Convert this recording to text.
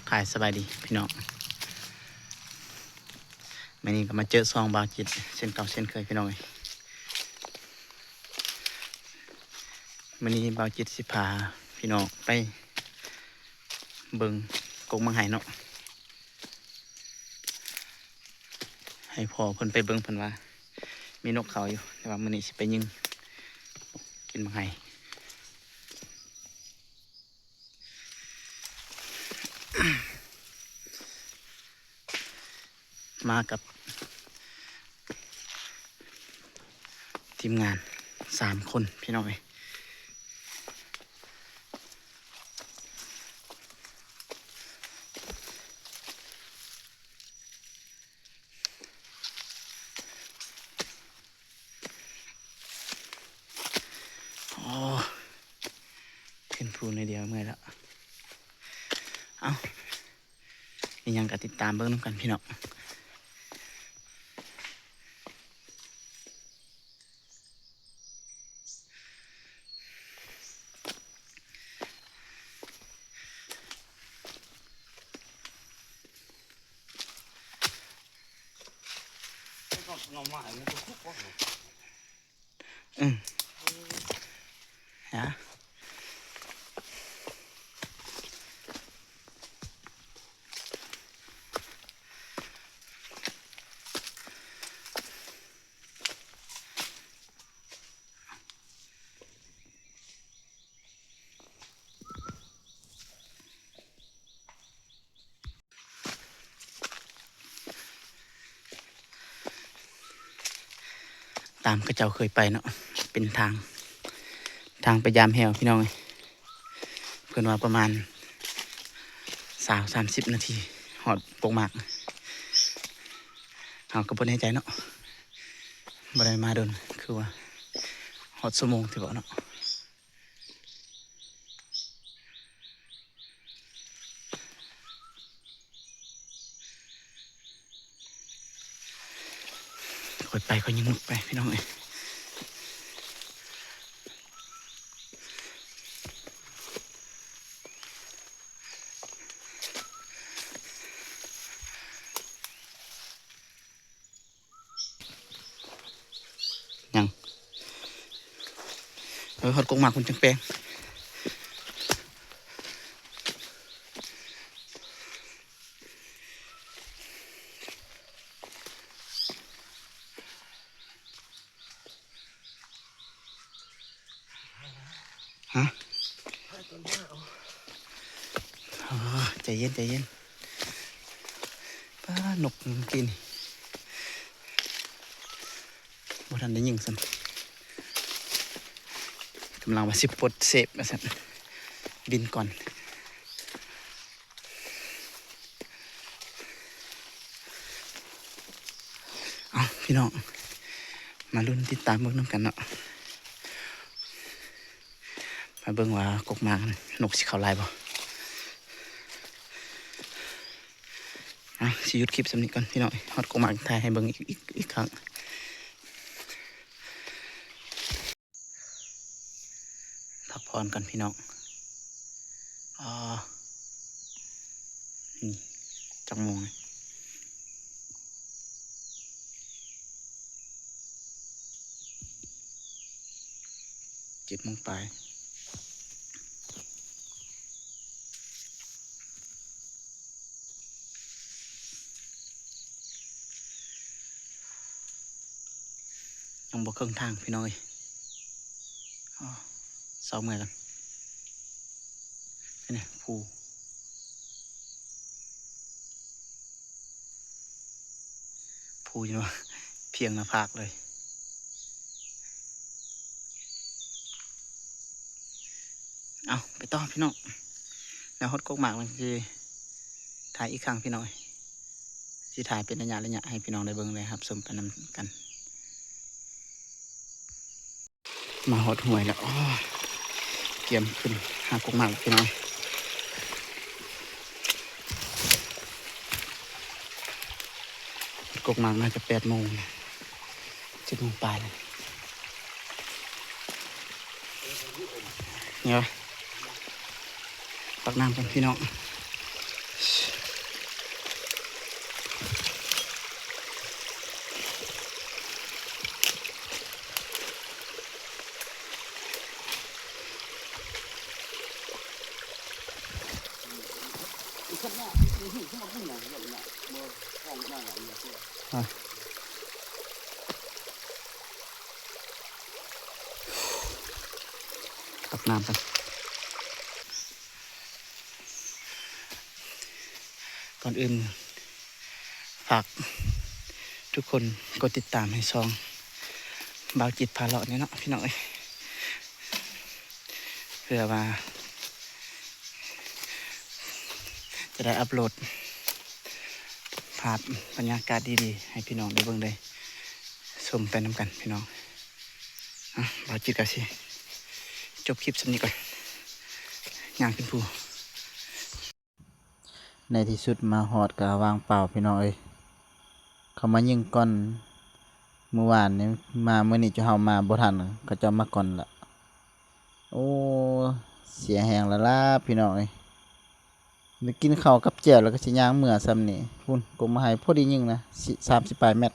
ຫາຍສະບາຍດີພີ່ນ້ອງ, ມື້ນີ້ກໍມາເຈີຊ່ອງບ່າວຈິດເຊັ່ນເກົ່າເຊັ່ນເຄີຍພີ່ນ້ອງເອີຍ. ມື້ນີ້ບ່າວຈິດຊິພາພີ່ນ້ອງໄປເບິ່ງກົກໝາກໄຮເນາະ, ໃຫ້ພໍ່ເພິ່ນໄປເບິ່ງ ເພິ່ນວ່າມີນົກເຂົ້າຢູ່, ແຕ່ວ່າມື້ນີ້ຊິໄປຍິງກິນໝາກໄຮ. ມາກັບທີມງານສາມຄົນພີ່ນ້ອງເອີຍ. ໂອ້ ຂຶ້ນພູໜ້ອຍດຽວເມື່ອຍແລ້ວ. ເອົ້າ ອີ່ຫຍັງກໍຕິດຕາມເບິ່ງນຳກັນພີ່ນ້ອງ. ອືມ ຫາ ຕາມເຂົາເຈົ້າເຄີຍໄປເນາະ, ເປັນທາງ ທາງໄປຢາມແຮ້ວພີ່ນ້ອງເອີຍ. ເພິ່ນວ່າປະມານຊາວ ສາມສິບນາທີຮອດກົກໝາກ. ເຮົາກໍບໍ່ແນ່ໃຈເນາະ, ບໍ່ໄດ້ມາດົນ, ຄືວ່າຮອດຊົ່ວໂມງທີ່ເວົ້າເນາະ. ຄ່ອຍໄປ ຄ່ອຍຍິງນົກໄປພີ່ນ້ອງເອີຍ. ຍັງ ເອີ ຮອດກົກໝາກພຸ້ນຈັ່ງແປງ. ຮະ? ອໍ ໃຈເຢັນ ໃຈເຢັນ. ປ້າ ນົກເມື່ອກີ້ນີ້ ບໍ່ທັນໄດ້ຍິງຊ້ຳ, ກຳລັງວ່າຊິປົດເຊບວ່າຊັ້ນ, ບິນກ່ອນ. ເອົ້າ ພີ່ນ້ອງ ມາລຸ້ນຕິດຕາມເບິ່ງນຳກັນເນາະ, ມາເບິ່ງວ່າກົກໝາກນັ້ນ ນົກຊິເຂົ້າຫຼາຍບໍ່. ອ່ະ ຊິຢຸດຄລິບສ່ຳນີ້ກ່ອນພີ່ນ້ອງ, ຮອດກົກໝາກຖ່າຍໃຫ້ເບິ່ງອີກ ອີກ ອີກຄັ້ງ. ພັກຜ່ອນກ່ອນພີ່ນ້ອງ. ອໍ ນີ້ ຈັກໂມງນີ້? ເຈັດໂມງປາຍ. ຍັງບໍ່ເຄິ່ງທາງພີ່ນ້ອງເອີຍ. ອໍ ເຊົາເມື່ອຍກ່ອນ. ນີ້ ພູ ພູຢູ່ພຽງໜ້າຜາກເລີຍ. ເອົາ ໄປຕໍ່ພີ່ນ້ອງ, ແລ້ວຮອດກົກໝາກແລ້ວຊິຖ່າຍອີກຄັ້ງພີ່ນ້ອງ, ຊິຖ່າຍເປັນໄລຍະໆ ໃຫ້ພີ່ນ້ອງໄດ້ເບິ່ງ ແລະ ຮັບຊົມໄປນຳກັນ. ມາຮອດຫ້ວຍແລ້ວ. ໂອ້ ກຽມຂຶ້ນຫາກົກໝາກແລ້ວພີ່ນ້ອງ. ກົກໝາກໜ້າຈະແປດໂມງ ເຈັດໂມງປາຍແລ້ວ. ນີ້ວະ ຕັກນ້ຳກ່ອນພີ່ນ້ອງ. ຄັນວ່າ ເຮັດ ເຮັດ ເຮັດ ເຮັດ ເຮັດ ເຮັດ ເຮັດ ເຮັດ ເຮັດ ເຮັດ ເຮັດ ເຮັດ ເຮັດ ຕັກນ້ຳກ່ອນ. ກ່ອນອື່ນ ຝາກທຸກຄົນກົດຕິດຕາມໃຫ້ຊ່ອງບ່າວຈິດພາເລາະແດ່ເນາະ ພີ່ນ້ອງເອີຍ ເພື່ອວ່າ ຈະໄດ້ອັບໂຫຼດພາບບັນຍາກາດດີໆ ໃຫ້ພີ່ນ້ອງໄດ້ເບິ່ງໄດ້ຊົມໄປນຳກັນພີ່ນ້ອງ. ອ່ະ ບ່າວຈິດກໍຊິຈົບຄລິບສ່ຳນີ້ກ່ອນ ຍ່າງຂຶ້ນພູ. ໃນທີ່ສຸດມາຮອດກໍວ່າງເປົ່າພີ່ນ້ອງເອີຍ ເຂົາມາຍິງກ່ອນ ມື້ວານນີ້ ມາມື້ນີ້ເຈົ້າເຮົາມາບໍ່ທັນ ເຂົາເຈົ້າມາກ່ອນລະ. ໂອ້ ເສຍແຮງແລ້ວລະພີ່ນ້ອງເອີຍ ໄດ້ກິນເຂົ້າກັບແຈ່ວແລ້ວກໍຊິຍ່າງເມືອສ່ຳນີ້. ພຸ້ນ ກົກໝາກໄຮພໍດີຍິງນະ ສາມສິບປາຍແມັດ.